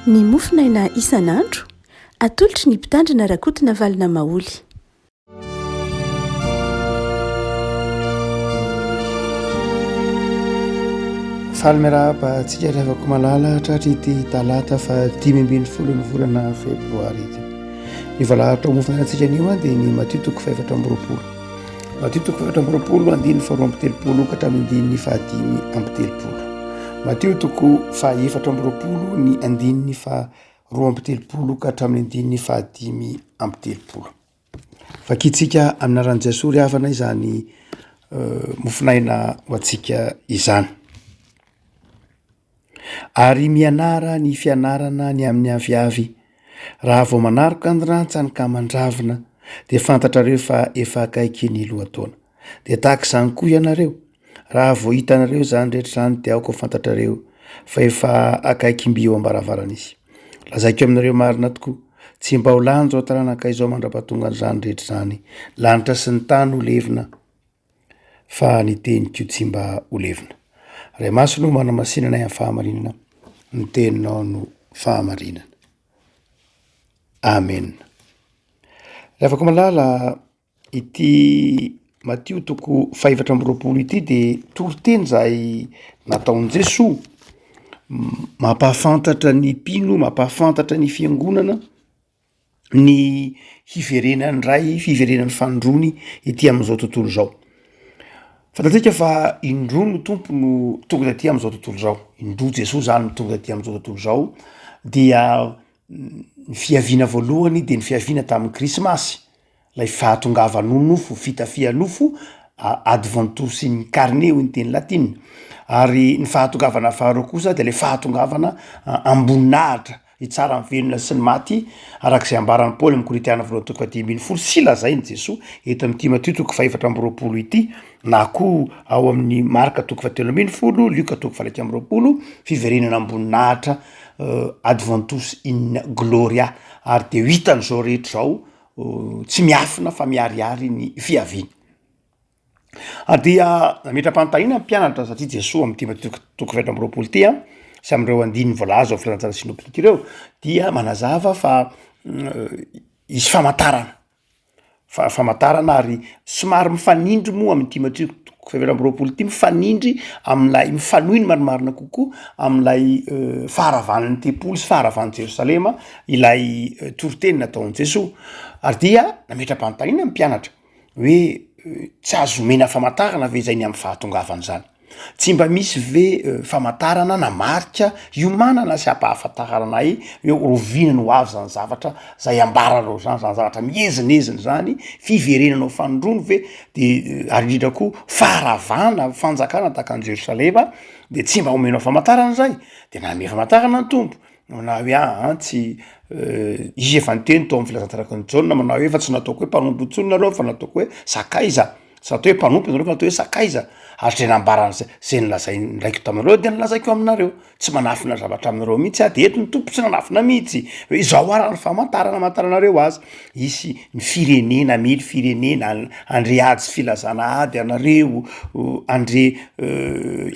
Ny mofonaina isan'andro, atolotry ny Mpitandrina Rakotonavalona Maholy. Faly miarahaba antsika ry havako malala tratry ity talata fa 15 ny volana febroary ity. Ny valahatra ho mofonainantsika anio dia ny Matio toko fahefatra amby roapolo. Matio toko fahefatra amby roapolo andininy faharoa amby telopolo ka hatramin'ny andininy fahadimy amby telopolo. Matio toko fahaefatra amby roapolo ny andininy faharoa amby telopolo ka hatramin'ny andininy fahadimy amby telopolo. Vakintsika amin'ny anaran'i Jesoa ry havana izany mofonaina ho antsika izany. Ary mianara ny fianarana ny amin'ny aviavy, raha vao manaroka ny rantsany ka mandravina dia fantatrareo fa efa akaiky ny lohataona. Dia tahaka izany koa ianareo, raha vao hitanareo izany rehetra izany dia aoka ho fantatrareo fa efa akaiky mby eo am-baravarana izy. Lazaiko aminareo marina tokoa, tsy mba ho lany izao taranaka izao mandra-pahatongan'izany rehetra izany. Lanitra sy ny tany ho levona, fa ny teniko tsy mba ho levona. Ray Masina o, manamasina anay amin'ny fahamarinana, ny teninao no fahamarinana. Amena. Ry havako malala, ity Matio toko fahefatra amby roapolo ity de toriteny izay nataon'i Jesoa, mampahafantatra ny mpino, mampahafantatra ny fiangonana ny hiverenan'ny Ray, fiverenan'ny fanindroany ety amin'izao tontolo izao. Fantatsika fa indroa no Tompo no tonga taty amin'izao tontolo izao, indroa Jesoa zany no tonga taty amin'izao tontolo izao, dia ny fiaviana voalohany de ny fiaviana tamin'ny krismasy, Ilay fahatongavany ho nofo, fitafia nofo, adventus in carne hoy ny teny latina. Ary ny fahatongavana faharoa kosa de le fahatongavana am-boninahitra, hitsara ny velona sy ny maty, araka izay ambaran'i Paoly amin'ny Korintiana voalohany toko fahadimy ambin'ny folo sy lazain'i Jesoa eto amin'ity Matio toko fahefatra amby roapolo ity, na koa ao amin'ny Marka toko fahatelo ambin'ny folo, Lioka toko faha-iraika amby roapolo, fiverenana am-boninahitra, adventus in gloria, ary de ho hitan'izao rehetra izao tsy miafina fa miharihary ny fiaviany. Ary dia nametra-panontaniana ny mpianatra satria Jesoa amin'ity Matio toko faha efatra amby roapolo ity an, sy amin'ireo andininy voalaza ao filazantsara sinoptika ireo dia manazava fa hisy famantarana, fa famantarana ary somary mifanindry moa amin'ity Matio toko faha efatra amby roapolo ity, mifanindry amin'ilay mifanohy ny marimarina kokoa amin'ilay faharavan'ny tempoly sy faharavan'i Jerosalema ilay toriteny nataon'i Jesoa. Ary dia nametra-panontaniana ny mpianatra hoe tsy azo omena famantarana ve izay ny amin'ny fahatongavan'izany? Tsy mba misy ve famantarana na marika hiomanana sy hampahafantarana ahy hoe oviana no ho avy zany zavatra zay ambaranao zany, zany zavatra miezinezina zany, fiverenanao fanindroany ve? De ary indrindra koa faharavana fanjakana tahaka an'i Jerosalema de tsy mba omenao famantarana zay? De nanome famantarana ny Tompo. Manao hoe aa tsy izy efa niteny tao amin'ny filazantsaraky ny Jaona manao hoe fa tsy nataoko hoe mpanompo intsony nareo fa nataoko hoe sakaiza, tsy natao hoe mpanompo nareo fa natao hoe sakaiza, ary zay nambarany zay zay nolazainy raiko taminareo de nolazaiko aminareo, tsy manafina zavatra aminareo mihitsy aho de eto ny Tompo tsy nanafina mihitsy hoe izao ara ny famantarana amantaranareo azy, hisy ny firenena hamely firenena, handre ady sy filazana ady ianareo, handre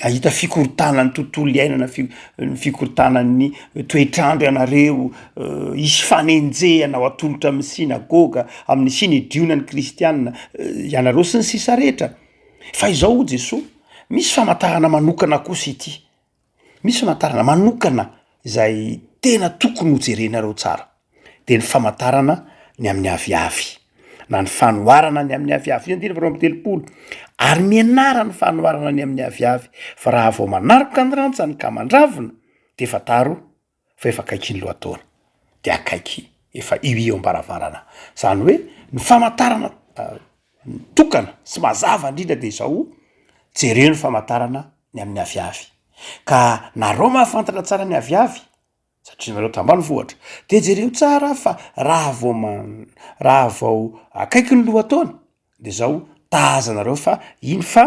hahita fikorontanan'ny tontolo iainana fi- ny fikorontanan'ny toetr'andro ianareo, hisy fanenjehana ho atolotra amin'ny synagoga, amin'ny synedriona ny kristiana ianareo sy ny sisa rehetra. Fa izao hoy Jesoa, misy famantarana manokana kosa ity, misy famantarana manokana izay tena tokony ho jerenareo tsara. dia ny famantarana ny amin'ny aviavy na ny fanoharana ny amin'ny aviavy. Io andininy faharoa amby telopolo. Ary mianara ny fanoharana ny amin'ny aviavy, fa raha vao manaroka ny rantsany ka mandravona, dia fantaro fa efa akaiky ny lohataona, dia akaiky efa io eo am-baravarana. Izany hoe ny famantarana tokana sy mazava indrindra dia izao, jereo ny famantarana ny amin'ny aviavy. Ka nareo mahafantatra tsara ny aviavy, satria nareo tambanivohitra de jereo tsara fa raha vao man- raha vao akaiky ny lohataona de zao tazanareo fa iny fa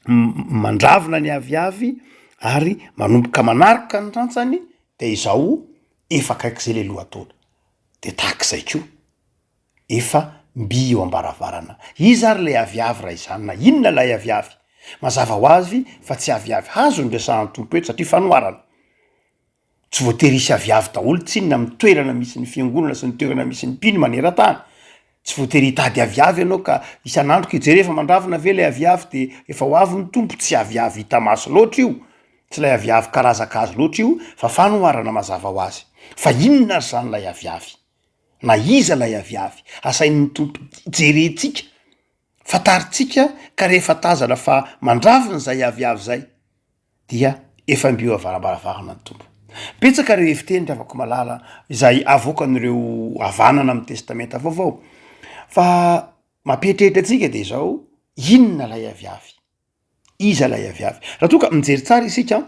mandravona ny aviavy ary manomboka manaroka ny rantsany de izao efa akaiky zay le lohataona de tahak'izay koa efa mby eo am-baravarana. Iza ary ilay aviavy raha izany na inona ilay aviavy? Mazava ho azy fa tsy aviavy hazo no resahan'ny Tompo eto satria fanoharana. Tsy voatery hisy aviavy daholo tsinona amin'ny toerana misy ny fiangonana sy ny toerana misy ny mpino maneran-tany. Tsy voatery hitady aviavy ianao ka isan'andro ka hijery efa mandravina ve ilay aviavy de efa ho avy ny Tompo, tsy aviavy hita maso loatra io, tsy ilay aviavy karazan-kazo loatra io fa fanoharana mazava ho azy. Fa inona ary izany ilay aviavy? Na iza ilay aviavy? Asain'ny Tompo jerentsika, fantarintsika ka rehefa tazana fa mandravina izay aviavy izay dia efa mby eo avaram-baravarana ny Tompo. Betsaka ireo hevi-teny ry havako malala izay avoakan'ireo havanana amin'ny Testamenta Vaovao fa mampieritreritra antsika dia izao, inona ilay aviavy? Iza ilay aviavy? Raha toa ka mijery tsara isika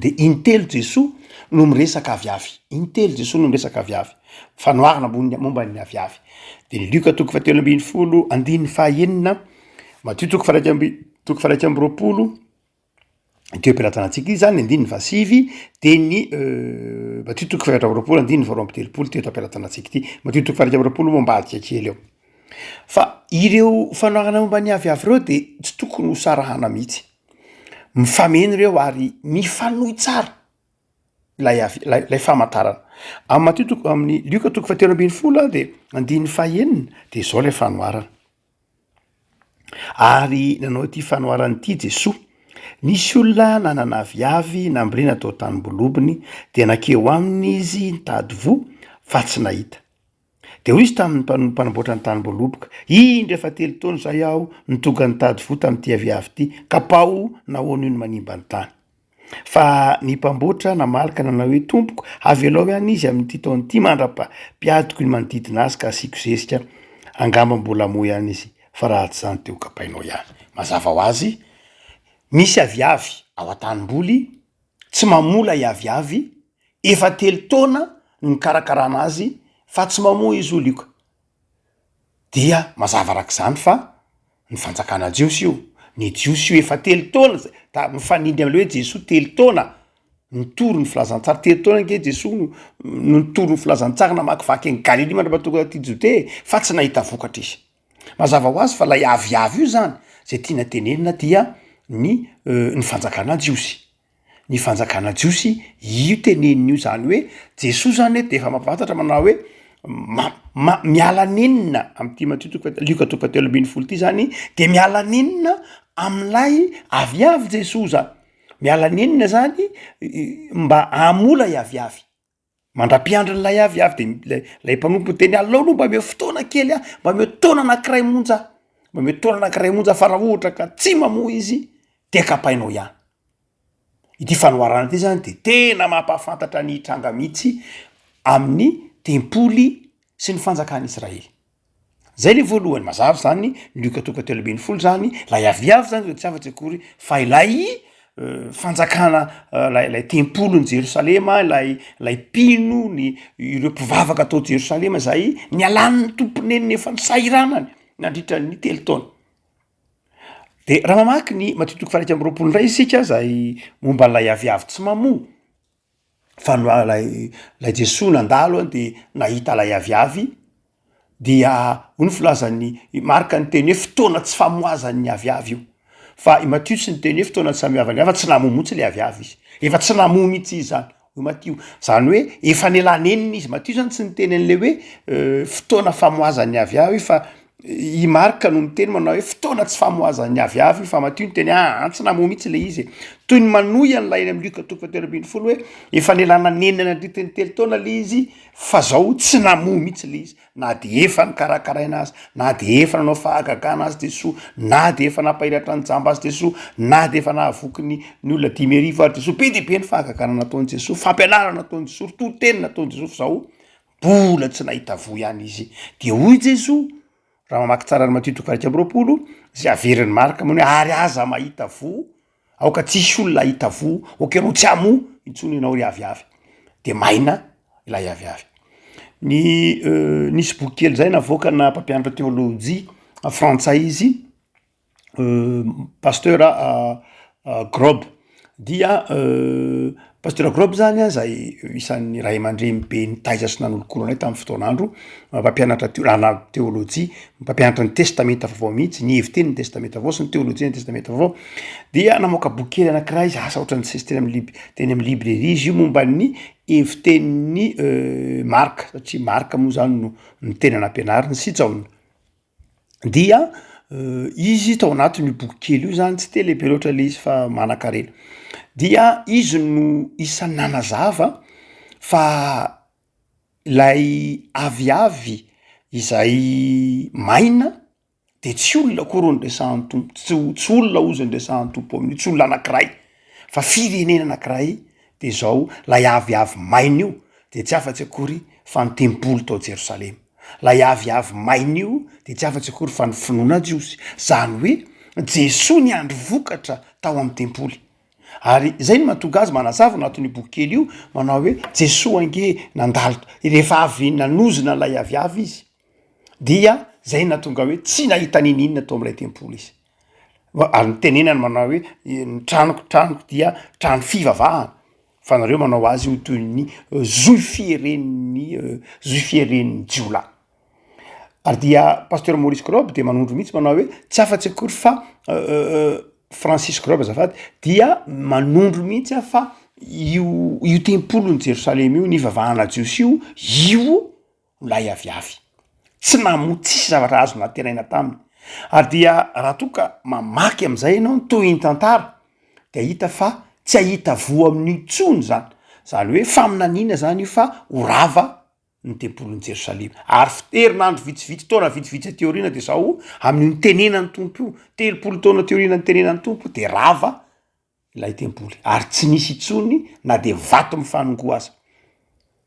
de intelo Jesoa no miresaka aviavy, intelo Jesoa no miresaka aviavy, fanoharana ambony momba ny aviavy, de ny Lioka toko fahatelo ambinifolo andininy fahaenina, Matio toko faha iraika amby toko faha 21 ity eo am-pelatanantsika ity zany andininy fahasivy de ny Matio toko faha 24 andininy faharoa amby telopolo ty eto am-pelatanantsika ity, Matio toko faha 21 moa ambadika kely eo. Fa ireo fanoharana momba ny aviavy ireo de tsy tokony ho sarahana mihitsy, mifameno ireo ary mifanohy tsara ilay avi- lay lay famantarana. Amin'ny Matio toko amin'ny Lioka toko fahatelo ambin'ny folo a de andininy fahenina de zao lay fanoharana. Ary nanao ity fanoharana ity Jesoa, Nisy olona nanana aviavy nambolena tao an-tanimboalobony, dia nankeo aminy izy nitady voa, fa tsy nahita. Dia hoy izy tamin'ny mpanompo mpanamboatra ny tanimboaloboka, Indro efa telo taona izay aho no tonga nitady voa tamin'ity aviavy ity, kapao nahoana io no manimba ny tany. Fa ny mpamboatra namaly ka nanao hoe, Tompoko, avelao ihany izy amin'ity taona ity mandra-pampiadiko ny manodidina azy ka hasiako zezika, angamba mbola hamoa ihany izy, fa raha tsy izany dia hokapainao ihany. Mazava ho azy, misy aviavy ao an-tanimboly, tsy mamoa ilay aviavy, efa telo taona no nikarakarana azy fa tsy mamoa izy hoy Lioka. Dia mazava arak'izany fa ny fanjakana jiosy io, ny jiosy io efa telo taona zay, da mifanindry am'le hoe Jesoa telo taona nitory ny filazantsara, telo taona ange Jesoa no no nitory ny filazantsara namakivaky an'i Galilia mandra-pahatonga aty Jodea e, fa tsy nahita vokatra izy. Mazava ho azy fa lay aviavy io zany zay tiana tenenina dia ny ny fanjakana jiosy. ny fanjakana jiosy io teneniny io zany hoe Jesoa zany eto de efa mampahafantatra manao hoe ma- ma- miala nenina am'ty Matio toko faha- Lioka toko fahatelo ambinifolo ty zany de miala nenina am'lay aviavy Jesoa zany, miala nenina zany mba hamola i aviavy. Mandra-piandry an'ilay aviavy de lay lay mpanompo miteny alao aloha mba omeo fotoana kely aho, mba omeo taona anankiray monja aho, mba omeo taona anankiray monja fa raha ohatra ka tsy mamoa izy de kapainao ihany. Ity fanoharana ity zany de tena mampahafantatra ny hitranga mihitsy amin'ny tempoly sy ny fanjakan'Israely. Zay le voalohany, mazava zany ny Lioka toko fahatelo ambinifolo zany, lay aviavy zany de tsy afa-tsy akory fa ilay fanjakana lay lay tempolin'i Jerosalema, ilay lay mpino ny ireo mpivavaka tao Jerosalema zay nialan'ny tompon'enina efa nisahiranany nandritra ny telo taona. De raha mamaky ny Matio toko faha 21 ndray isika zay momba an'ilay aviavy tsy mamoa, fa no lay lay Jesoa nandalo an de nahita lay aviavy dia hoy ny filazan'ny i Marka niteny hoe fotoana tsy famoazan'ny aviavy io, fa i Matio tsy niteny hoe fotoana tsy famoazan'ny aviavy fa tsy namoa mihitsy le aviavy izy, efa tsy namoa mihitsy izy zany hoy Matio, zany hoe efa nelanenina izy, Matio zany tsy niteny an'le hoe fotoana famoazan'ny aviavy fa I Marc no miteny manao hoe fotoana tsy famohazan'ny aviavy fa Matio niteny aa tsy namoha mihitsy le izy e. Toy ny manohy an'ilay eny amin'ny Lioka toko fahatelo ambinifolo hoe efa nialana nenina nandritra ny telo taona le izy fa zao tsy namoha mihitsy le izy na de efa nikarakaraina azy, na de efa nanao fahagagana azy Jesoa, na de efa nampahiratra ny jamba azy Jesoa, na de efa nahavoky ny ny olona 5000 ary Jesoa. Be dia be ny fahagagana nataon'i Jesoa, fampianarana nataon'i Jesoa, toriteny nataon'i Jesoa fa zao Mbola tsy nahita voa ihany izy. Dia hoy Jesoa, raha mamaky tsara ny Matio toko 21, izay averin'i Marka moa ny hoe ary aza mahita voa, aoka tsy hisy olona hahita voa, aoka ianao tsy hamoa intsony ianao ry aviavy. Dia maina ilay aviavy. Ny nisy boky kely izay navoakana mpampianatra teolojia frantsay izy, pasteur Grob. Dia Pasteur Grob zany a, zay isan'ny ray aman-dreny be nitaiza sy nanolokolo anay tamin'ny fotoan'andro, mpampianatra teo- na teolojia, mpampianatra ny testamenta vaovao mihitsy, ny heviteny ny testamenta vaovao sy ny teolojian'ny testamenta vaovao, dia namoaka boky kely anakiray izy, asa ohatran'ny tsisy teny am'lib- teny am'librairie izy io momba ny hevitenin'i Marka, satria Marka moa zany no no tena nampianariny sy Jaona. Dia izy tao anatin'io boky kely io zany, tsy de lehibe loatra le izy fa manan-karena, dia izy no isan'ny nanazava fa ilay aviavy izay maina de tsy olona akory no resahan'ny Tompo, tsy o- tsy olona hozy ny resahan'ny Tompo amin'io, tsy olona anakiray fa firenena anakiray de zao lay aviavy maina io de tsy afa-tsy akory fa ny tempoly tao Jerosalema. Lay aviavy maina io de tsy afa-tsy akory fa ny finoana jiosy, zany hoe Jesoa niandry vokatra tao amin'ny tempoly, ary zay no mahatonga azy manazava anatin'io boky kely io manao hoe Jesoa ange nandalo rehefa avy nanozona an'ilay aviavy izy dia zay no nahatonga hoe tsy nahita n'inon'inona tao amin'ilay tempoly izy, ary nitenenany manao hoe ny tranoko tranoko dia trano fivavahana. Fa nareo manao azy ho toy ny zohy fieren'ny zohy fieren'ny jiolahy. Ary dia Pasteur Maurice Grob dia manondro mihitsy manao hoe tsy afa-tsy akory fa Francis Grob azafady dia manondro mihitsy aho fa io io tempolin'i Jerosalema io nivavahana jiosy io, io lay aviavy. Tsy namoa, tsisy zavatra azo nantenaina taminy. Ary dia raha toa ka mamaky am'zay ianao ny tohin'ny tantara de hita fa tsy hahita voa amin'io intsony zany. Zany hoe faminaniana zany io fa ho rava ny tempolin'i Jerosalema. Ary fit- herinandro vitsivitsy, taona vitsivitsy aty aoriana de zao, amin'io nitenenan'ny Tompo io, 30 taona aty aoriana nitenenan'ny Tompo de rava ilay tempoly ary tsy nisy intsony na de vato mifanongoa aza,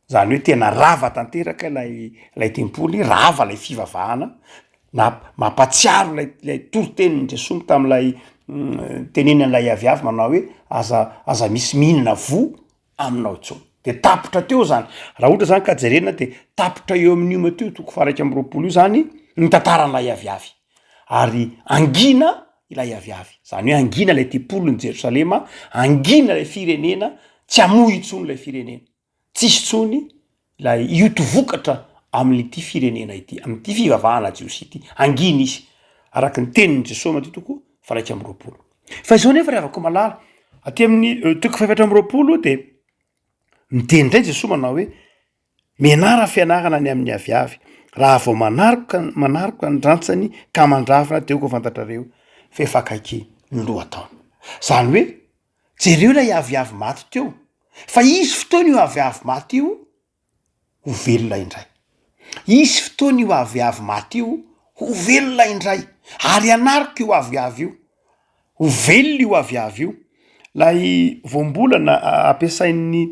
zany hoe tena rava tanteraka ilay ilay tempoly, rava ilay fivavahana, na mampatsiaro lay lay toritenin'i Jesoa tam'lay tenenan'ilay aviavy manao hoe aza aza misy mihinana voa aminao intsony, de tapitra teo zany, raha ohatra zany ka jerena de tapitra eo amin'io Matio toko faha 21 io zany ny tantaran'ilay aviavy. Ary hangina ilay aviavy, zany hoe hangina ilay tempolin'i Jerosalema, hangina ilay firenena, tsy hamoy intsony ilay firenena, tsisy intsony ilay hioty vokatra amin'ity firenena ity, amin'ity fivavahana jiosy ity, hangina izy, araka ny tenin'i Jesoa Matio toko faha 21. Fa izao nefa ry havako malala, aty amin'ny toko faha 24 de miteny indray Jesoa manao hoe Mianara fianarana ny amin'ny aviavy, raha vao manaroka manaroka ny rantsany ka mandravina de aoka fantatrareo fa efa akaiky ny lohataona. Zany hoe jereo ilay aviavy maty teo fa hisy fotoana io aviavy maty io ho velona indray. Hisy fotoana io aviavy maty io ho velona indray ary hanaroka io aviavy io, ho velona io aviavy io. Lay voambolana ampiasain'ny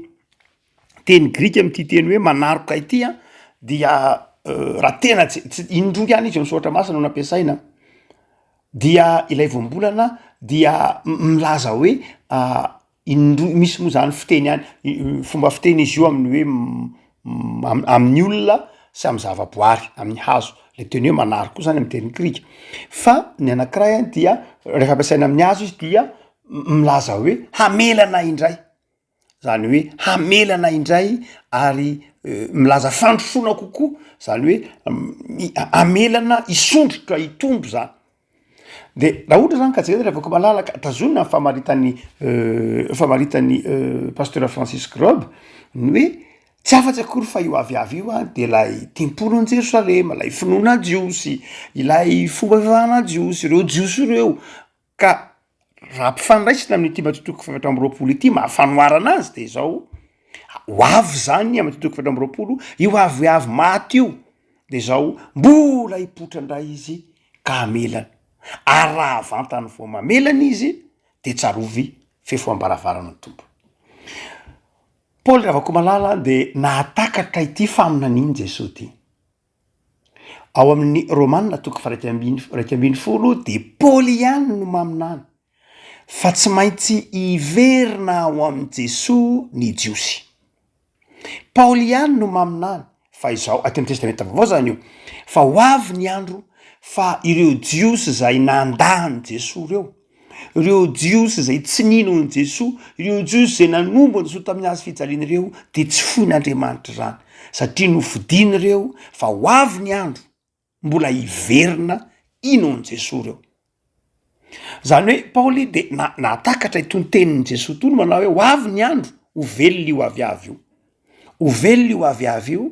teny grika amin'ity teny hoe manaroka ity an, dia raha tena tsy tsy indroa ihany izy eo am'soratra masina no nampiasaina, dia ilay voambolana dia milaza hoe indroa misy moa zany fiteny any fomba fiteny izy io amin'ny hoe amin'ny olona sy amy zavaboary, amin'ny hazo, le teny hoe manary koa zany amy teny grika, fa ny anankiray an dia rehefa ampiasaina amin'ny hazo izy dia milaza hoe hamelana indray. Zany hoe hamelana indray ary milaza fandrosoana kokoa, zany hoe hamelana hisondrotra hitombo zany. De raha ohatra zany ka jerena ry havako malala ka tazonina ny famaritan'ny famaritan'ny pasteur Francis Grob ny hoe tsy afa-tsy akory fa io aviavy io an de lay tempolin'i Jerosalema, lay finoana jiosy, ilay fomba fivavahana jiosy, ireo jiosy ireo Ka raha ampifandraisina amin'ity Matio toko fahefatra amby 20 ity maha fanoharana azy de izao, ho avy zany a Matio toko fahefatra amby 20, io aviavy maty io de zao mbola hipoitra indray izy ka hamelana, ary raha vantany vao mamelana izy de tsarovy f'efa eo am-baravarana ny Tompo. Paoly Ravakomalala de nahatakatra ity faminanian'i Jesoa ity. Ao amin'ny Romana toko faha-iraika ambin'ny 11 dia Paoly ihany no maminany fa tsy maintsy hiverina ao amin'i Jesoa ny Jiosy. Paoly ihany no maminany fa izao, aty amin'ny Testamenta Vaovao zany io, fa ho avy ny andro fa ireo Jiosy izay nandà an'i Jesoa ireo. Ireo Jiosy izay tsy nino an'i Jesoa, ireo Jiosy izay nanombo an'i Jesoa tamin'ny hazo fijaliana ireo dia tsy foin'Andriamanitra izany satria nofidiny ireo fa ho avy ny andro mbola hiverina hino an'i Jesoa ireo. Izany hoe Paoly dia na- nahatakatra itony tenin'i Jesoa itony manao hoe ho avy ny andro ho velona io aviavy io, ho velona io aviavy io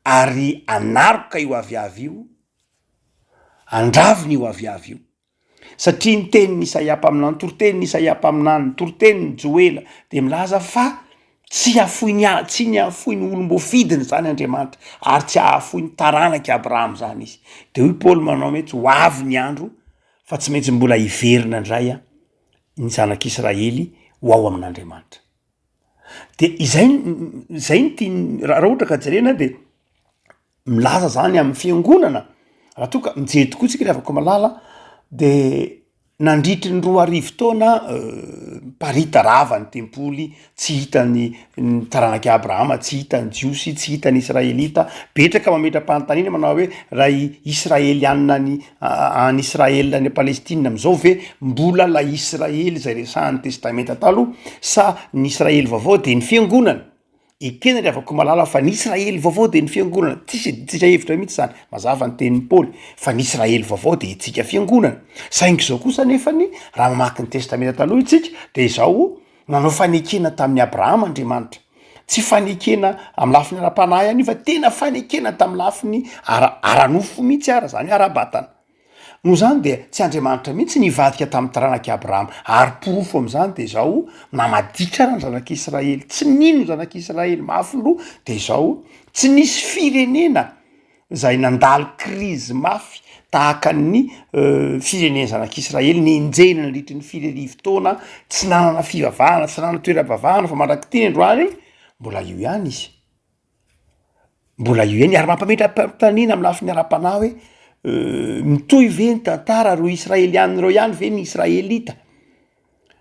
ary hanaroka io aviavy io, handravona io aviavy io. Satria ny tenin'i Isaia mpaminany, toritenin'i Isaia mpaminany, toritenin'i Joela dia milaza fa tsy hahafoy ny tsy ny hahafoy ny olom-boafidiny izany Andriamanitra ary tsy hahafoy ny taranak'i Abrahama izany izy. De hoy Paoly manao mihitsy ho avy ny andro fa tsy maintsy mbola hiverina indray ny zanak'Israely ho ao amin'Andriamanitra. De izay izay no tiany raha ohatra ka jerena de milaza zany amin'ny fiangonana raha toa ka mijery tokoa tsika ry havako malala de nandritry ny 2000 taona miparita rava ny tempoly, tsy hita ny ny taranak'i Abrahama, tsy hita ny jiosy, tsy hita ny israelita, betraka mametra-panontaniana manao hoe raha i israelianina any any Israel any Palestina am'zao ve mbola lay Israely zay resahan'ny testamenta taloha sa ny Israely vaovao de ny fiangonana? Ekena ry havako malala fa ny Israely vaovao de ny fiangonana, tsisy tsisy hevitra mihitsy zany, mazava ny tenin'i Paoly fa ny Israely vaovao de itsika fiangonana, saingy zao kosa nefany raha mamaky ny testamenta taloha itsika de izao nanao fanekena tamin'i Abrahama Andriamanitra, tsy fanekena amy lafiny ara-panahy ihany io fa tena fanekena tamy lafiny ara- ara-nofo mihitsy ara, zany hoe ara-batana. Noho izany dia tsy Andriamanitra mihitsy nivadika tamin'ny taranak'i Abrahama, ary porofo amin'izany dia izao, namadika ara ny zanak'Israely, tsy nino ny zanak'Israely, mafy loha, dia izao, tsy nisy firenena izay nandalo krizy mafy tahaka ny firenen'ny zanak'Israely nenjehina nandritry ny firy arivo taona, tsy nanana fivavahana, tsy nanana toeram-pivavahana fa mandrak'ity ny androany mbola io ihany izy. Mbola io ihany, ary mampametra-panontaniana amin'ny lafiny ara-panahy hoe mitohy ve ny tantara, reo israelianina reo ihany ve ny israelita?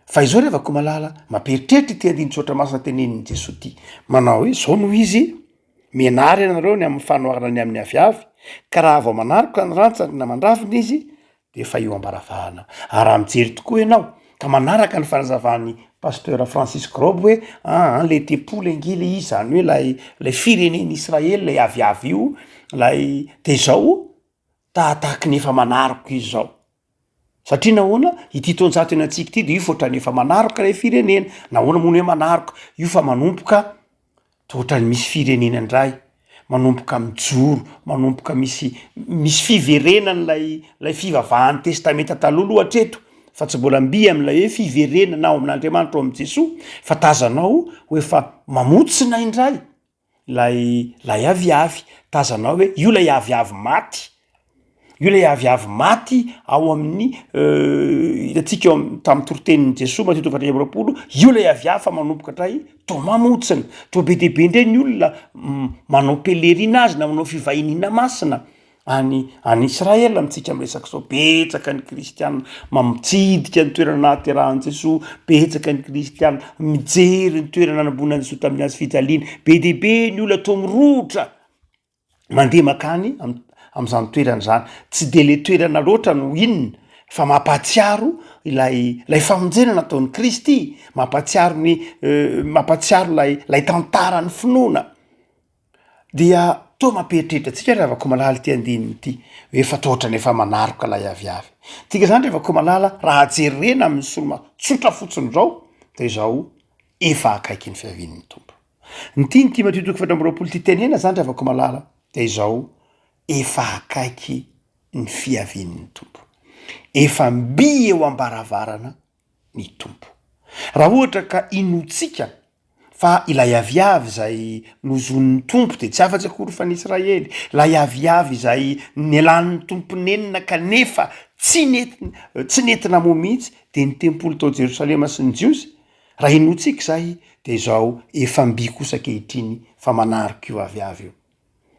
Fa izao ry havako malala, mampieritreritra ity andinin-tsoratra masina tenenin'i Jesoa ity, manao hoe zao no izy, mianara ianareo ny amin'ny fanoharana ny amin'ny aviavy, ka raha vao manaroka ny rantsany na mandravina izy, de efa eo am-baravarana. Ary raha mijery tokoa ianao ka manaraka ny fanazavan'i Pasteur Francis Grob hoe aa le tempoly ange le izy zany hoe lay lay firenen'Israely lay aviavy io lay de zao tahatahaky ny efa manaroka izy zao. Satria nahoana? Ity taonjato iainantsika ity de io fa ohatran'ny efa manaroka ilay firenena. Nahoana moa ny hoe manaroka? Io fa manomboka Toa ohatran'ny misy firenena indray manomboka mijoro, manomboka misy misy fiverenan'ilay ilay fivavahan'ny testamenta taloha aloha hatreto fa tsy mbola mby amin'ilay hoe fiverenana ao amin'Andriamanitra ao amin'i Jesoa fa tazanao ho efa mamotsina indray ilay ilay aviavy, tazanao hoe io ilay aviavy maty Io ilay aviavy maty ao amin'ny hitantsika eo am- tamin'ny toritenin'i Jesoa Matio toko faha-21, io ilay aviavy fa manomboka indray toa mamontsina, toa be dia be indray ny olona manao pèlerinage na manao fivahiniana masina any any Israel amintsika miresaka izao, betsaka ny kristiana mitsidika ny toerana nahaterahan'i Jesoa, betsaka ny kristiana mijery ny toerana nanamboana an'i Jesoa tamin'ny hazo fijaliana, be dia be ny olona toa mirohotra. mandeha mankany am- am'zany toerana zany, tsy de le toerana loatra no inona fa mampahatsiaro ilay lay famonjena nataon'i Kristy, mampahatsiaro ny mampahatsiaro lay lay tantaran'ny finoana, dia toa mampieritreritra antsika ry havako malala ity andininy ity hoe efa toa ohatran'ny efa manaroka lay aviavy, dika zany ry havako malala raha jerena amin'ny solomaso tsotra fotsiny zao de izao efa akaiky ny fiavian'ny Tompo. Ny tian'i Timothée toko 24 ity tenena zany ry havako malala dia izao, efa akaiky ny fiavian'ny Tompo. Efa mby eo am-baravarana ny Tompo. Raha ohatra ka inoantsika fa ilay aviavy izay nozonin'ny Tompo dia tsy afa-tsy akory fa ny Israely, ilay aviavy izay nialan'ny Tompo nenina kanefa tsy nety tsy nety namoa mihitsy dia ny tempoly tao Jerosalema sy ny Jiosy, Raha inoantsika izay dia izao efa mby kosa ankehitriny fa manaroka io aviavy io.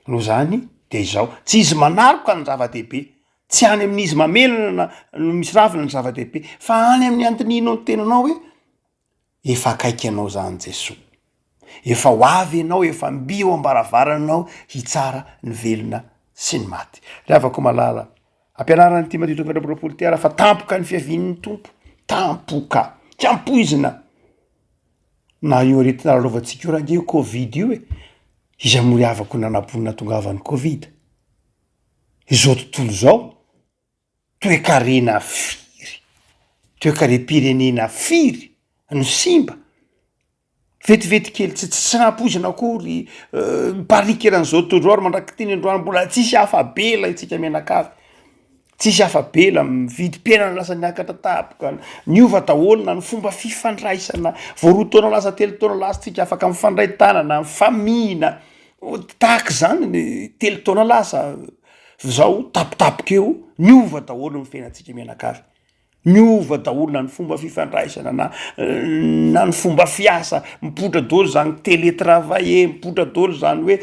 Noho izany dia izao, tsy izy manaroka no zava-dehibe, tsy any amin'izy mamelona na no misy ravina no zava-dehibe, fa any amin'ny andinihinao ny tenanao hoe efa akaiky anao izany Jesoa. Efa ho avy ianao, efa mby eo am-baravaranao hitsara ny velona sy ny maty. Ry havako malala, ampianaran'ity Matio toko faha 24 ity ara fa tampoka ny fiavian'ny Tompo. Tampoka, tsy ampoizina. Na io aretina lalovantsika io range io covid io e, iza moa ry havako nanam-po nahatongavan'ny covid? Izao tontolo izao, toekarena firy, toekarem-pirenena firy no simba? Vetivety kely tsy tsy nampoizina akory, mipariaka eran'izao tontolo izao ary mandrak'ity ny androany mbola tsisy afa-bela isika mianakavy, tsisy afa-bela, ny vidim-piainana lasa niakatra tampoka, niova daholo na ny fomba fifandraisana, vao roa taona lasa telo taona lasa tsika afaka mifandray tanana, mifamihina, tahaka izany ny telo taona lasa zao tampotampoka eo niova daholo ny fiainantsika mianakavy. Miova daholo na ny fomba fifandraisana na na ny fomba fiasa, mipoitra daholo zany télétravail e, mipoitra daholo zany hoe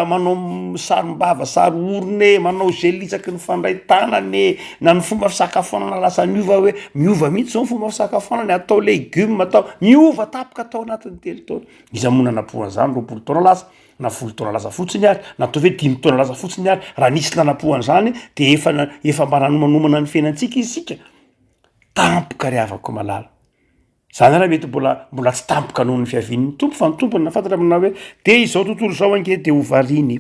manao sarom-bava sary orona e, manao gel isaky ny mifandray tanana e, na ny fomba fisakafoanana lasa niova hoe miova mihitsy zao ny fomba fisakafoanana, atao legioma atao, miova tampoka tao anatin'ny telo taona, iza moa nanam-po an'zany 20 taona lasa? na folo taona lasa fotsiny ary, na ataovy hoe dimy taona lasa fotsiny ary, raha nisy nanam-po an'izany de efa na- efa mba nanomanomana ny fiainantsika isika, tampoka ry havako malala, zany ary mety mbola mbola tsy tampoka noho ny fiavian'ny Tompo fa ny Tompo no nahafantatra manao hoe de izao tontolo izao ange de ho variany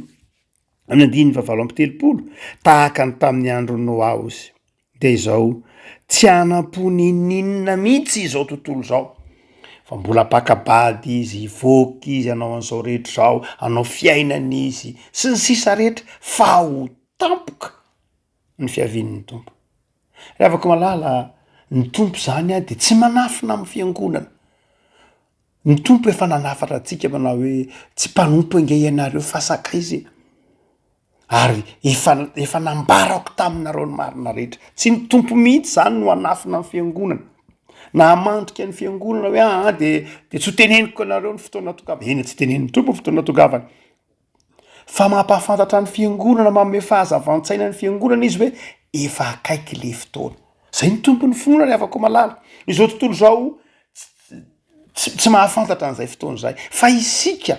amin'ny andininy fahavalo amby 30 tahaka ny tamin'ny andron'i Noa hozy. Dia izao, tsy hanam-po n'inon'inona mihitsy izao tontolo izao, fa mbola mpaka-bady izy, hivoaka izy hanao an'izao rehetra izao, hanao fiainana izy, sy ny sisa rehetra, fa ho tampoka ny fiavian'ny Tompo. Ry havako malala, ny Tompo izany dia tsy manafina amin'ny fiangonana. Ny Tompo efa nanafatra antsika manao hoe, tsy mpanompo ange ianareo fa sakaiza e. Ary efa efa nambarako taminareo ny marina rehetra. Tsy ny Tompo mihitsy zany no hanafina ny fiangonana, na hamandrika ny fiangonana hoe aa de de tsy ho teneniko anareo ny fotoana tongavany. Eny, tsy tenenin'ny Tompo ny fotoana tongavany. Fa mampahafantatra ny fiangonana, manome fahazavan-tsaina ny fiangonana izy hoe efa akaiky le fotoana. Zay ny Tompon'ny finoana ry havako malala. Izao tontolo izao tsy tsy mahafantatra an'izay fotoana izay. Fa isika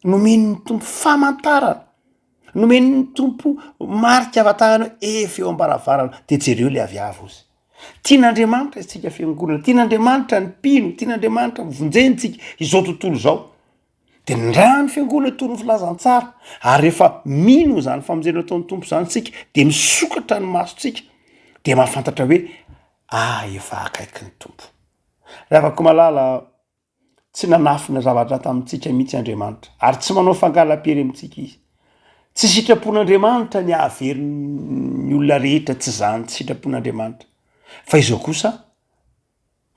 nomen'ny Tompo famantarana, nomen'ny Tompo marika ahafantarana hoe efa eo am-baravarana, de jereo le aviavy ozy. Tian'Andriamanitra isika fiangonana, tian'Andriamanitra ny mpino, tian'Andriamanitra vonjentsika izao tontolo izao. De ny raha ny fiangonana toy ny filazantsara, ary rehefa mino izany famonjena ataon'ny Tompo izany isika, de misokatra ny masontsika, de mahafantatra hoe ah efa akaiky ny Tompo. Ry havako malala, Tsy nanafina zavatra tamintsika mihitsy Andriamanitra, ary tsy manao fangalam-pery amintsika Izy. Tsy sitrapon'Andriamanitra ny hahavery ny olona rehetra, tsy izany tsy sitrapon'Andriamanitra. Fa izao kosa,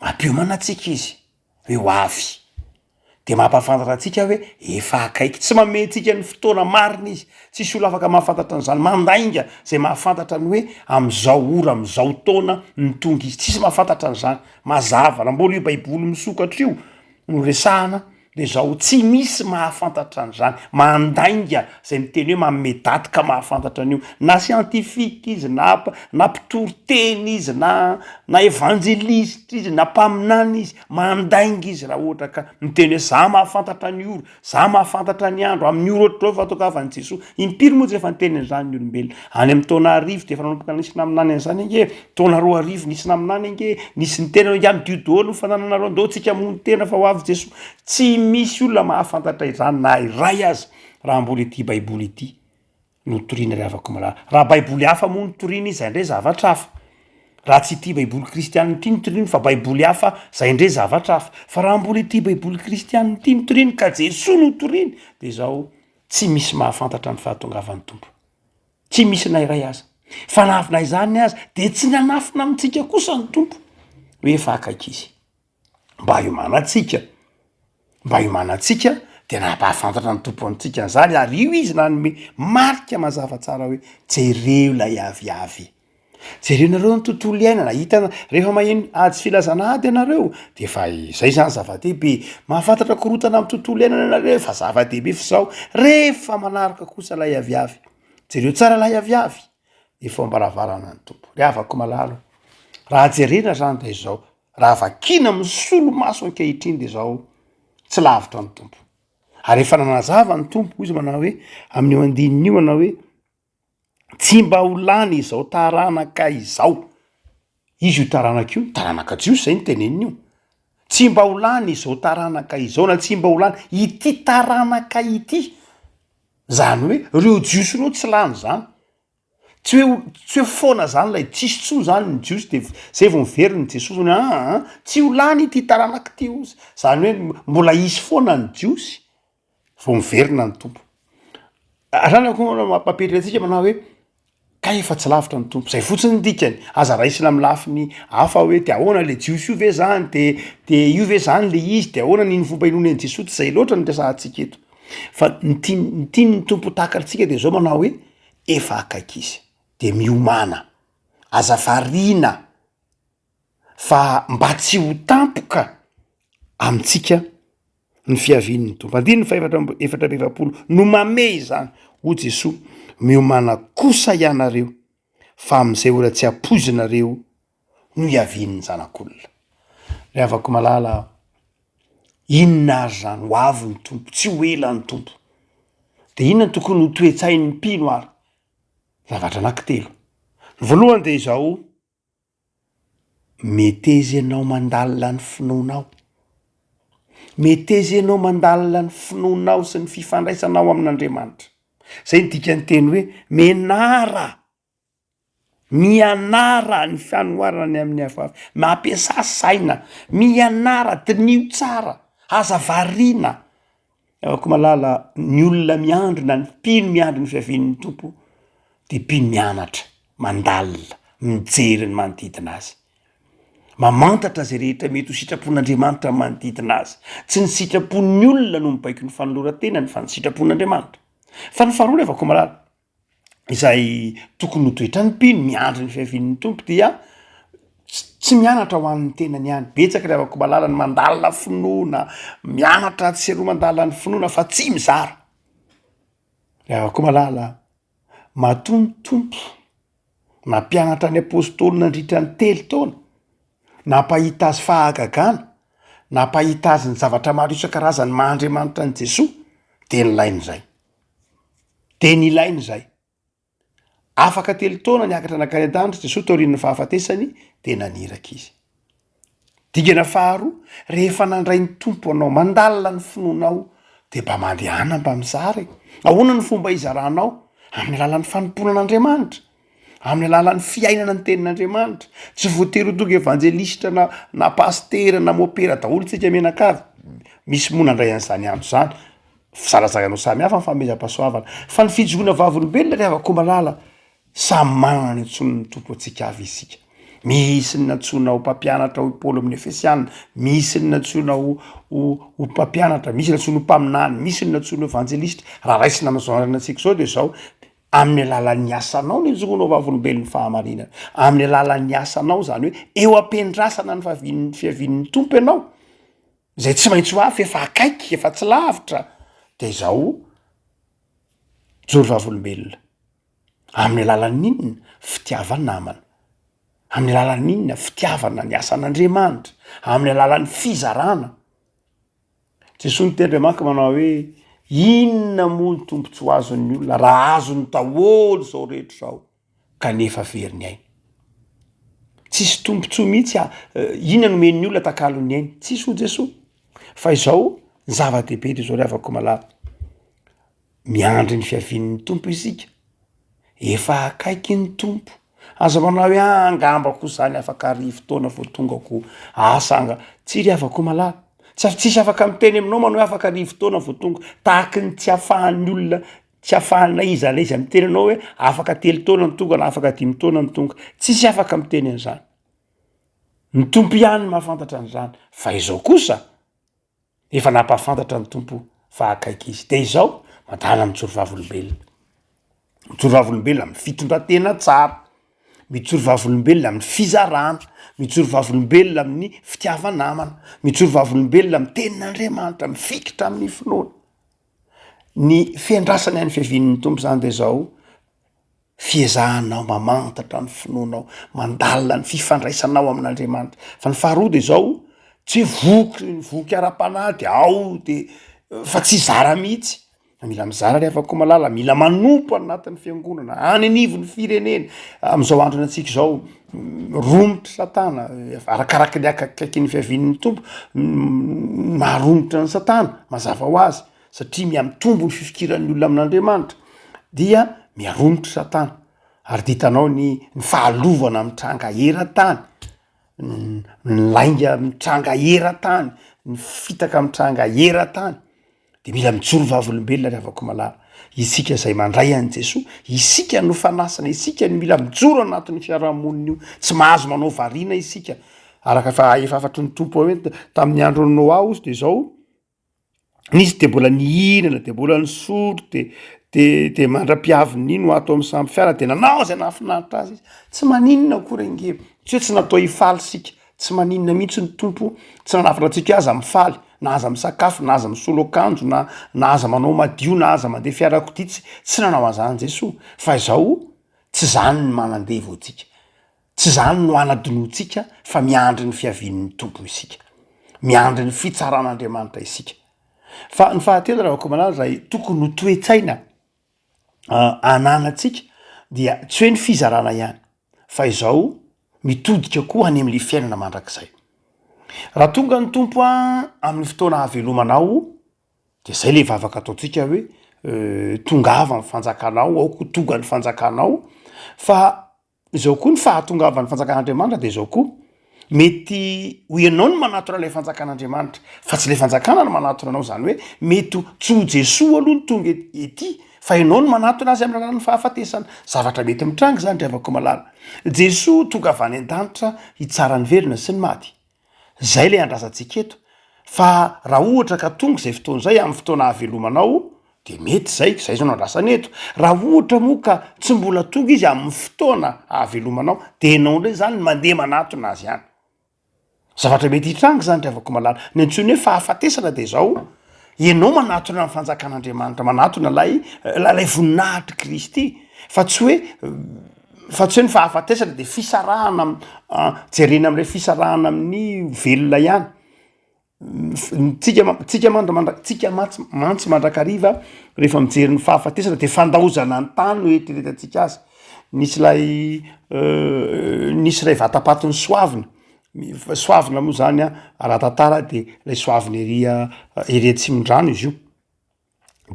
mampiomana antsika Izy hoe ho avy. De mampahafantatra antsika hoe efa akaiky. Tsy manome antsika ny fotoana marina Izy. Tsisy olona afaka mahafantatra an'izany. Mandainga izay mahafantatra ny hoe amin'izao ora, amin'izao taona no tonga Izy. Tsisy mahafantatra an'izany. Mazava, raha mbola io baiboly misokatra io no resahana de zao, tsy misy mahafantatra an'izany, mandainga zay miteny hoe manome daty ka mahafantatra an'io, na scientifique izy na na mpitory teny izy na na evanjelista izy na mpaminany izy, mandainga izy raha ohatra ka miteny hoe za mahafantatra ny ora, Za mahafantatra ny andro, amin'ny ora ohatr'izao fahatongavan'i Jesoa. Impiry moa tsy efa niteny an'izany ny olombelona? Any amin'ny taona arivo dia efa nanomboka nisy naminany an'izany ange e. Taona 2000 nisy naminany ange e. Nisy niteny hoe angaha midio daholo ny fanananareo, ndao tsika hamono tena fa ho avy Jesoa. Tsy misy olona mahafantatra izany na iray aza raha mbola ity baiboly ity. no torina ry havako malala. Raha baiboly hafa moa no torina izy zay ndray zavatra hafa. Raha tsy ity baiboly kristianina ity no torina fa baiboly hafa zay ndray zavatra hafa. Fa raha mbola ity baiboly kristianina ity no torina ka Jesoa no torina de zao tsy misy mahafantatra ny fahatongavan'ny Tompo. Tsy misy na iray aza. Fa na avy na izany aza de tsy nanafina amintsika kosa ny Tompo hoe efa akaiky izy. Mba hiomanantsika, mba hiomanantsika de nampahafantatra ny Tompo antsika an'izany ary io izy nanome marika mazava tsara hoe jereo ilay aviavy, jerenareo ny tontolo iainana, hitana rehefa maheno ady sy filazana ady ianareo de efa izay zany zava-dehibe, mahafantatra korontana amin'ny tontolo iainana ianareo efa zava-dehibe fa zao rehefa manaraka kosa ilay aviavy, jereo tsara ilay aviavy, efa ao am-baravarana ny Tompo, ry havako malala o, raha jerena zany de izao, Raha vakiana amin'ny solomaso ankehitriny dia izao, tsy lavitra ny Tompo. Ary efa nanazava ny Tompo, hoy izy manao hoe, amin'io andininy io manao hoe, tsy mba ho lany izao taranaka izao. Iza io taranaka io? Taranaka jiosy zay no teneniny io. Tsy mba ho lany izao taranaka izao na tsy mba ho lany ity taranaka ity. Zany hoe reo jiosy reo tsy lany zany. Tsy hoe tsy hoe foana zany lay tsisy tsony zany ny jiosy de zay vao miverina i Jesoa zany aa tsy ho lany ity taranaka ity ozy. Zany hoe mbola hisy foana ny jiosy vao miverina ny Tompo. Zany akoa mampapetraka antsika manao hoe Kay efa tsy lavitra ny Tompo, zay fotsiny ny dikany, aza raisina amin'ny lafiny hafa hoe de ahoana le jiosy io ve zany de de io ve zany le izy de ahoana ny fomba inoany an'i Jesoa, tsy zay loatra no resahantsika eto fa ny tian- ny tian'ny Tompo ho takatritsika de zao manao hoe efa akaiky izy de miomàna, aza variana fa mba tsy ho tampoka amintsika ny fiavian'ny Tompo. Andininy fahefatra amby 44 no mamehy izany, hoy Jesoa, miomàna kosa ianareo fa amin'izay ora tsy ampoizinareo no hiavian'ny Zanak'olona. Ry havako malala, inona ary izany? Ho avy ny Tompo, tsy ho ela ny Tompo. De inona no tokony ho toe-tsain'ny mpino ary? Zavatra anankitelo. Ny voalohany de izao, Meteza ianao mandalina ny finoanao. Meteza ianao mandalina ny finoanao sy ny fifandraisanao amin'Andriamanitra. Zay ny dikan'ny teny hoe menara, mianara ny fanoharana ny amin'ny hafahafa, mampiasà saina, mianara, diniho tsara, aza variana. Ako malala, ny olona miandry na ny mpino miandry ny fiavian'ny Tompo de mpino mianatra, mandalina, mijery ny manodidina azy, mamantatra zay rehetra mety ho sitrapon'Andriamanitra ny manodidina azy. Tsy ny sitrapon'ny olona no mibaiko ny fanoloran-tenany fa ny sitrapon'Andriamanitra. Fa ny faharoa nefa ko malala, izay tokony ho toetran'ny mpino miandry ny fiavian'ny Tompo dia tsy mianatra ho an'ny tenany ihany. Betsaka ry havako malala ny mandalina finoana, mianatra atsy sy eroa mandalina ny finoana fa tsy mizara. Ry havako malala, matoa ny Tompo nampianatra ny apôstôly nandritra ny telo taona, nampahita azy fahagagana, nampahita azy ny zavatra maro isan-karazany maha Andriamanitra an'i Jesoa, de nilainy izay. De nilainy izay. Afaka telo taona niakatra nankany an-danitra Jesoa taorian'ny fahafatesany de naniraka izy. Dingana faharoa, rehefa nandray ny Tompo anao, mandalina ny finoanao, de mba mandehana mba mizara e. Ahoana ny fomba hizaranao? Amin'ny alalan'ny fanompoana an'Andriamanitra, amin'ny alalan'ny fiainana ny tenin'Andriamanitra. Tsy voatery ho tonga evanjelisitra na na pasitera na mopera daholo tsika mianakavy. Misy moa nandray an'izany andro izany. Fizarazarana ho samy hafa ny fanomezam-pahasoavana. Fa ny fijoroana vavolombelona ry havako malala, samy manana ny antsoin'ny Tompo antsika avy isika. Misy ny nantsoina ho mpampianatra hoy Paoly amin'ny Efesiana, misy ny nantsoina ho ho ho mpampianatra, misy ny nantsoina ho mpaminany, misy ny nantsoina ho evanjelistra. Raha raisina amin'izao andronantsika izao dia izao, amin'ny alalan'ny asanao no ijoroanao vavolombelon'ny fahamarinana, amin'ny alalan'ny asanao izany hoe eo am-piandrasana ny fahavian'ny fiavian'ny Tompo ianao, Izay tsy maintsy ho avy efa akaiky, efa tsy lavitra, dia izao, joro vavolombelona. Amin'ny alalan'ny inona? Fitiava-namana. Amin'ny alalan'ny inona? Fitiavana ny asan'Andriamanitra. Amin'ny alalan'ny fizarana. Jesoa niteny Andriamanitra manao hoe, inona moa ny tombontsoa azon'ny olona raha azony daholo izao rehetra izao? kanefa very ny ainy. Tsisy tombontsoa mihitsy a, inona no omen'ny olona takalon'ny ainy? Tsisy hoy Jesoa. Fa izao, ny zava-dehibe de izao ry havako malala, miandry ny fiavian'ny Tompo isika, efa akaiky ny Tompo, aza manao hoe ah angamba koa zany afaka arivo taona vao tonga ko, asa anga, tsia ry havako malala, tsy tsisy afaka miteny aminao manao hoe afaka arivo taona vao tonga, tahaky ny tsy ahafahan'ny olona Tsy afahana iza na iza miteny anao hoe afaka telo taona ny tonga na afaka dimy taona ny tonga. Tsisy afaka miteny an'izany. Ny Tompo ihany no mahafantatra an'izany. Fa izao kosa, efa nampahafantatra ny Tompo fa akaiky Izy. De izao, mandala mijoro vavolombelona. Mijoro vavolombelona amin'ny fitondran-tena tsara, mijoro vavolombelona amin'ny fizarana, mijoro vavolombelona amin'ny fitiava-namana, mijoro vavolombelona amin'ny tenin'Andriamanitra, mifikitra amin'ny finoana. Ny fiandrasana ny fiavian'ny Tompo zany de zao, fiezahanao mamantatra ny finoanao, mandalina ny fifandraisanao amin'Andriamanitra. Fa ny faharoa de zao, tsy hoe voky, voky ara-panahy de ao de fa tsy hizara mihitsy. Mila mizara ry havako malala, mila manompo anatin'ny fiangonana, any anivon'ny firenena. Amin'izao andro antsika izao, romotra satana, arakaraky ny akaikin'ny fiavian'ny Tompo, maharomotra an'i satana, mazava ho azy, satria mihamitombo ny fifikiran'ny olona amin'Andriamanitra, dia miharomotra satana, ary de hitanao ny ny fahalovana mitranga eran-tany, ny lainga mitranga eran-tany, ny fitaka mitranga eran-tany. De mila mijoro vavolombelona ry havako malala, isika izay mandray an'i Jesoa, isika no fanasana, isika no mila mijoro anatin'ny fiarahamonina io, tsy mahazo manao variana isika, araka fa efa hafatry ny Tompo hoe tamin'ny andron'i Noa ozy de zao, nisy de mbola nihinana, de mbola nisotro, de de de mandra-piavin'ny no ato amin'ny sambo fiara de nanao izay nahafinaritra azy izy, tsy maninona akory ange, tsy hoe tsy natao hifaly isika, Tsy maninona mihitsy ny Tompo tsy nanafatra antsika hoe aza mifaly, na aza misakafo, na aza misolo akanjo, na na aza manao madio, na aza mandeha fiarakodia, tsy tsy nanao an'izany Jesoa, fa izao tsy izany ny manandevo antsika, tsy izany no hanadinoantsika fa miandry ny fiavian'ny Tompo isika, miandry ny fitsaran'Andriamanitra isika. Fa ny fahatelo Ravakomalala izay tokony ho toe-tsaina ananantsika dia tsy hoe ny fizarana ihany fa izao mitodika koa any am'le fiainana mandrakizay. Raha tonga ny Tompo a amin'ny fotoana hahavelomanao de zay le vavaka ataontsika hoe tongava ny fanjakanao, aoka ho tonga ny fanjakanao fa Izao koa ny fahatongavan'ny fanjakan'Andriamanitra dia izao koa, mety ho ianao no manatona ilay fanjakan'Andriamanitra fa tsy ilay fanjakana no manatona anao, izany hoe mety ho tsy ho Jesoa aloha no tonga ety fa ianao no manatona azy amin'ny alalan'ny fahafatesana, zavatra mety mitranga izany ry havako malala. Jesoa tonga avy any an-danitra hitsara ny velona sy ny maty. Zay le andrasantsika eto fa raha ohatra ka tonga izay fotoana izay amin'ny fotoana ahavelomanao de mety zay, zay zao no andrasana eto, raha ohatra moa ka tsy mbola tonga izy amin'ny fotoana ahavelomanao de enao ndray zany no mandeha manatona azy any, zavatra mety hitranga zany ry havako malala, ny antsoiny hoe fahafatesana de zao, Ianao manatona ny fanjakan'Andriamanitra, manatona ilay ilay voninahitr'i Kristy, fa tsy hoe fa tsy hoe ny fahafatesana de fisarahana jerena am'ilay fisarahana amin'ny velona ihany. Tsika ma- tsika mandra- mandra- tsika mantsy mantsy mandrakariva rehefa mijery ny fahafatesana de fandaozana ny tany no eritreretantsika azy. Nisy ilay nisy ilay vatapatin'i Soavina, Soavina moa zany a ara-tantara de lay Soavina ery ery Atsimondrano izy io,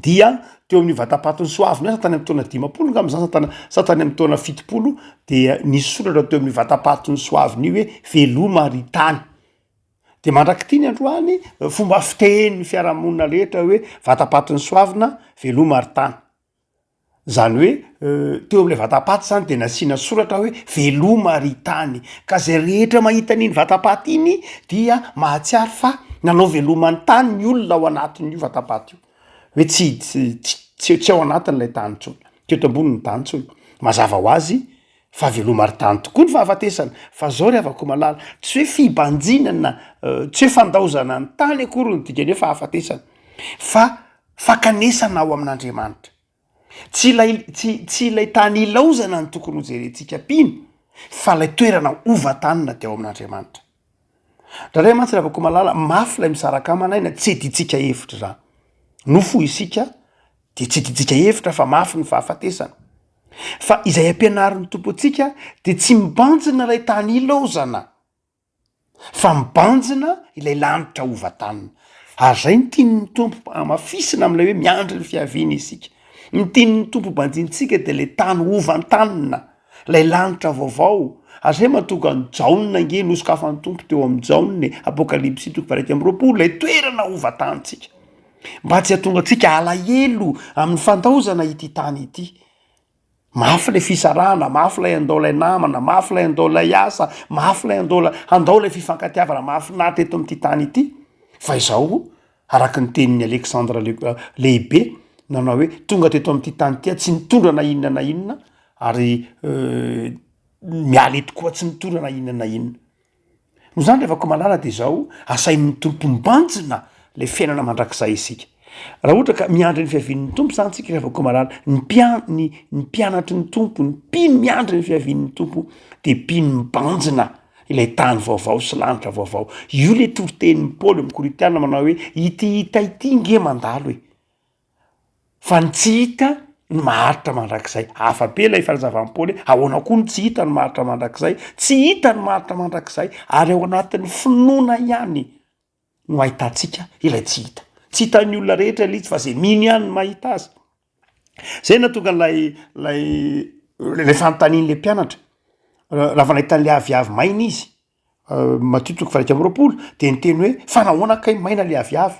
dia teo amin'io vatapatin'i Soavina io sa tany amin'ny taona 50 ngamba zany sa tany sa tany amin'ny taona 70 dia nisy soratra teo amin'io vatapatin'i Soavina io hoe veloma ry tany, de mandrak'ity ny androany fomba fitenin'ny fiarahamonina rehetra hoe vatapatin'i Soavina veloma ry tany. Zany hoe teo am'le vatapaty zany de nasiana soratra hoe veloma ry tany, ka zay rehetra mahita an'iny vatapaty iny dia mahatsiaro fa nanao veloma ny tany ny olona ao anatin'io vatapaty io, hoe tsy tsy tsy ao anatin'ilay tany intsony, tsy eto ambonin'ny tany intsony, mazava ho azy fa veloma ry tany tokoa ny fahafatesana, fa zao ry havako malala, tsy hoe fibanjinana tsy hoe fandaozana ny tany akory ny dikan'ny hoe fahafatesana fa Fankanesana ao amin'Andriamanitra. Tsy ilay, tsy, tsy ilay tany ilaozana no tokony hojerentsika mpino, fa ilay toerana hovantanina dia ao amin'Andriamanitra. Indraindray mantsy Ravakomalala, mafy ilay misaraka aman'aina, tsy edintsika hevitra izany. Nofo isika dia tsy edintsika hevitra fa mafy ny fahafatesana. Fa izay ampianarin'ny Tompo antsika dia tsy mibanjina ilay tany ilaozana. fa mibanjina ilay lanitra ho vatanina. Ary zay ny tian'ny Tompo hamafisina amin'ilay hoe miandry ny fiaviany isika. Ny tian'ny Tompo banjintsika de le tany ho vantanina, lay lanitra vaovao. Ary zay mahatonga an'i Jaona ange nosokafan'ny Tompo teo amin'i Jaona e, Apokalypsy toko faha-21, lay toerana ho vatantsika. Mba tsy hahatonga antsika alahelo amin'ny fandaozana ity tany ity. Mafy ilay fisarahana, mafy ilay handao ilay namana, mafy ilay handao ilay asa, mafy ilay handao ilay handao ilay fifankatiavana mahafinaritra eto amin'ity tany ity. Fa izao, araka ny tenin'i Alexandre le lehibe nanao hoe tonga teto amin'ity tany ity aho tsy nitondra na inona na inona ary miala eto koa tsy mitondra na inona na inona. Noho izany ry havako malala dia izao, asain'ny Tompo mibanjina ilay fiainana mandrakizay isika. Raha ohatra ka miandry ny fiavian'ny Tompo izany tsika ry havako malala, ny mpia- ny ny mpianatry ny Tompo, ny mpino miandry ny fiavian'ny Tompo dia mpino mibanjina ilay tany vaovao sy lanitra vaovao. Io ilay toritenin'i Paoly amin'ny Korintiana manao hoe ity hita ity nge mandalo e. Fa ny tsy hita no maharitra mandrakizay. Hafa be ilay fanazavan'i Paoly hoe ahoana koa ny tsy hita no maharitra mandrakizay? Tsy hita no maharitra mandrakizay ary ao anatin'ny finoana ihany no ahitantsika ilay tsy hita. Tsy hitan'ny olona rehetra ilay izy fa zay mino ihany no mahita azy. Zay nahatonga ilay ilay ilay fanontanian'ilay mpianatra raha vao nahita an'ilay aviavy maina izy, Matio toko faha 21 de niteny hoe fa nahoana kay maina le aviavy?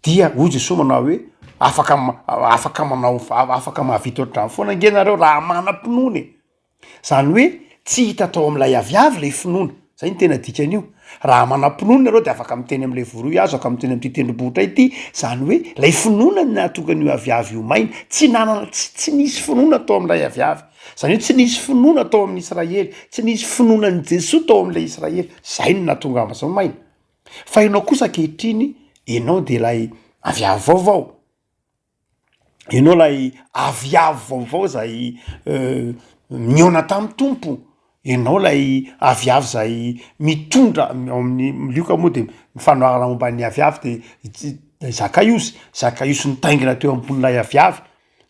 Dia hoy Jesoa manao hoe afaka afaka manao afaka mahavita ohatr'izany foana ange nareo raha manam-pinoana e! Zany hoe tsy hita tao amin'ilay aviavy ilay finoana, zay no tena dikan'io. Raha manam-pinoana nareo de afaka miteny amin'ilay voaroy hazo, afaka miteny amin'ity tendrombohitra ity, zany hoe ilay finoana no nahatonga an'io aviavy io maina, tsy nanana tsy tsy nisy finoana tao amin'ilay aviavy. Zany hoe tsy nisy finoana tao amin'ny Israely, tsy nisy finoana an'i Jesoa tao amin'ilay Israely, zay no nahatonga azy ho maina. Fa ianao kosa ankehitriny, ianao de ilay aviavy vaovao, ianao ilay aviavy vaovao zay nihaona tamin'ny Tompo, ianao ilay aviavy zay mitondra ao amin'ny Lioka moa de ny fanoharana momba ny aviavy de Zakaiosy, Zakaiosy nitaingina teo ambonin'ilay aviavy,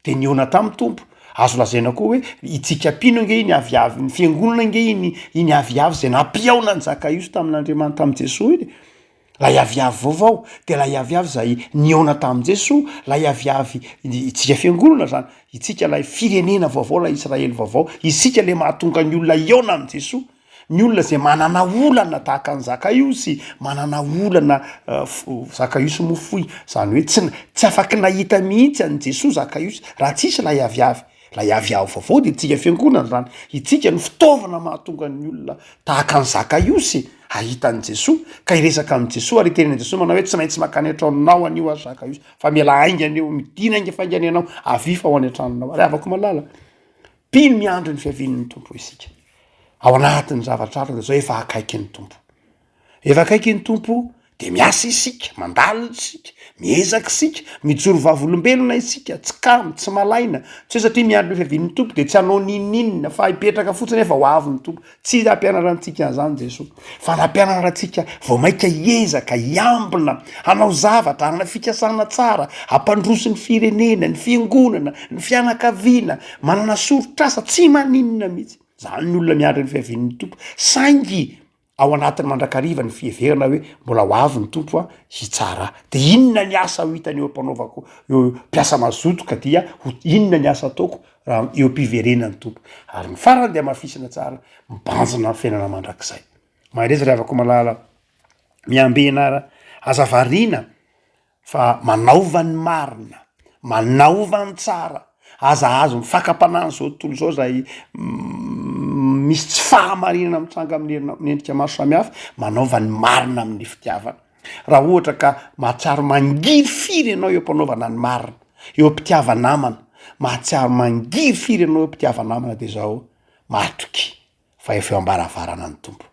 de nihaona tamin'ny Tompo. Azo lazaina koa hoe itsika mpino ange iny aviavy, ny fiangonana ange iny iny aviavy zay nampihaona an'i Zakaiosy tamin'Andriamanitra tamin'i Jesoa iny e. Lay aviavy vaovao, de lay aviavy zay nihaona tamin'i Jesoa, lay aviavy itsika fiangonana zany, itsika lay firenena vaovao, lay Israely vaovao, isika le mahatonga ny olona hihaona amin'i Jesoa. Ny olona izay manana olana tahaka an'i Zakaiosy, manana olana Zakaiosy moa fohy, izany hoe tsy tsy afaky nahita mihitsy an'i Jesoa Zakaiosy raha tsisy ilay aviavy. Ilay aviavy vaovao dia itsika fiangonana izany, itsika no fitaovana mahatonga ny olona tahaka an'i Zakaiosy hahita an'i Jesoa, ka hiresaka amin'i Jesoa ary hiteny an'i Jesoa manao hoe tsy maintsy mankany an-tranonao anio aho Zakaiosy, fa mialà haingana eo, midina hainga faingana ianao, avia fa ho any an-tranonao. Ary havako malala, mpino miandry ny fiavian'ny Tompo isika. Ao anatin'ny zavatra hafa dia zao efa akaiky ny Tompo. Efa akaiky ny Tompo de miasa isika, mandalina isika, miezaka isika, mijoro vavolombelona isika, tsy kamo, tsy malaina, tsy hoe satria miandry ny fiavian'ny Tompo de tsy hanao n'inon'inona fa hipetraka fotsiny efa ho avy ny Tompo. Tsy nampianatra antsika an'izany Jesoa, fa nampianatra antsika vao mainka hiezaka, hiambina, hanao zavatra, hanana fikasana tsara, hampandroso ny firenena, ny fiangonana, ny fianakaviana, manana soritr'asa, tsy maninona mihitsy. Zany ny olona miandry ny fiavian'ny Tompo, saingy ao anatiny mandrakariva ny fiheverana hoe mbola ho avy ny Tompo a, hitsara ahy. De inona ny asa ho hitany eo am-panaovako, eo mpiasa mazoto ka dia ho inona ny asa ataoko raha eo am-piverenan'ny Tompo. Ary ny farany dia hamafisina tsara, mibanjina ny fiainana mandrakizay. Mahereza ry havako malala, miambena ara, aza variana Fa manaova ny marina, manaova ny tsara, aza azon'ny fakam-panahin'izao tontolo izao izay misy tsy fahamarinana mitranga amin'ny herina amin'ny endrika maro samihafa, manaova ny marina amin'ny fitiavana. Raha ohatra ka mahatsiaro mangirifiry ianao eo am-panaovana ny marina, eo am-pitiava-namana, mahatsiaro mangirifiry ianao eo am-pitiava-namana de izao, matokia fa efa eo am-baravarana ny Tompo.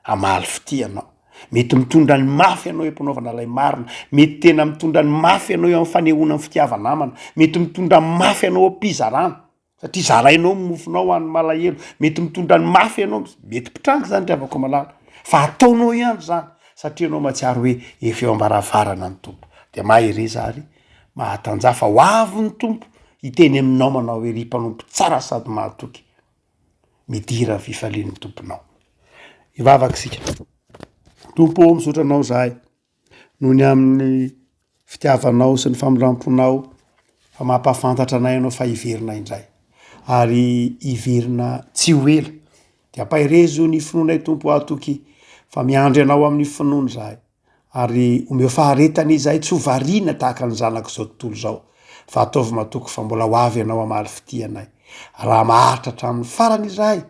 hamaly fitia anao. Mety mitondra ny mafy ianao eo am-panaovana ilay marina. Mety tena mitondra ny mafy ianao eo amin'ny fanehoana ny fitiava-namana. Mety mitondra ny mafy ianao eo am-pizarana, satria zarainao ny mofonao ho an'ny malahelo. Mety mitondra ny mafy ianao, mety mpitranga izany ry havako malala, fa ataonao ihany izany satria ianao mahatsiaro hoe efa eo am-baravarana ny Tompo. Dia mahereza ary mahatanjaha fa ho avy ny Tompo hiteny aminao manao hoe ry mpanompo tsara sady mahatoky. Midira ny fifalian'ny Tomponao. Hivavaka isika. Tompo ô, misaotra Anao izahay noho ny amin'ny fitiavanao sy ny famindram-ponao fa mampahafantatra anay Ianao fa hiverina indray ary hiverina tsy ho ela. Dia ampaherezo ny finoanay Tompo hahatoky fa miandry Anao amin'ny finoana izahay. Ary omeo faharetana izahay tsy ho variana tahaka ny zanak'izao tontolo izao, fa ataovy matoky fa mbola ho avy Ianao hamaly fitia anay. Raha maharitra hatramin'ny farany izahay,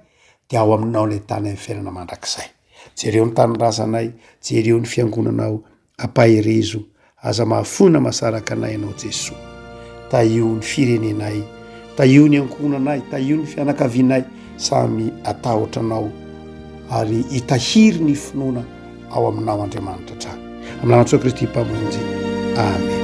dia ao Aminao ilay tany amin'ny fiainana mandrakizay. Jereo ny tanindrazanay, jereo ny fiangonanao, ampaherezo Aza mahafoy na mahasaraka anay Ianao Jesoa. Tahio ny firenenay, tahio ny ankohonanay, tahio ny fianakavianay, samy atahotra Anao ary hitahiry ny finoana ao Aminao Andriamanitra hatrany. Amin'ny anaran'i Jesoa Kristy Mpamonjy. Amen.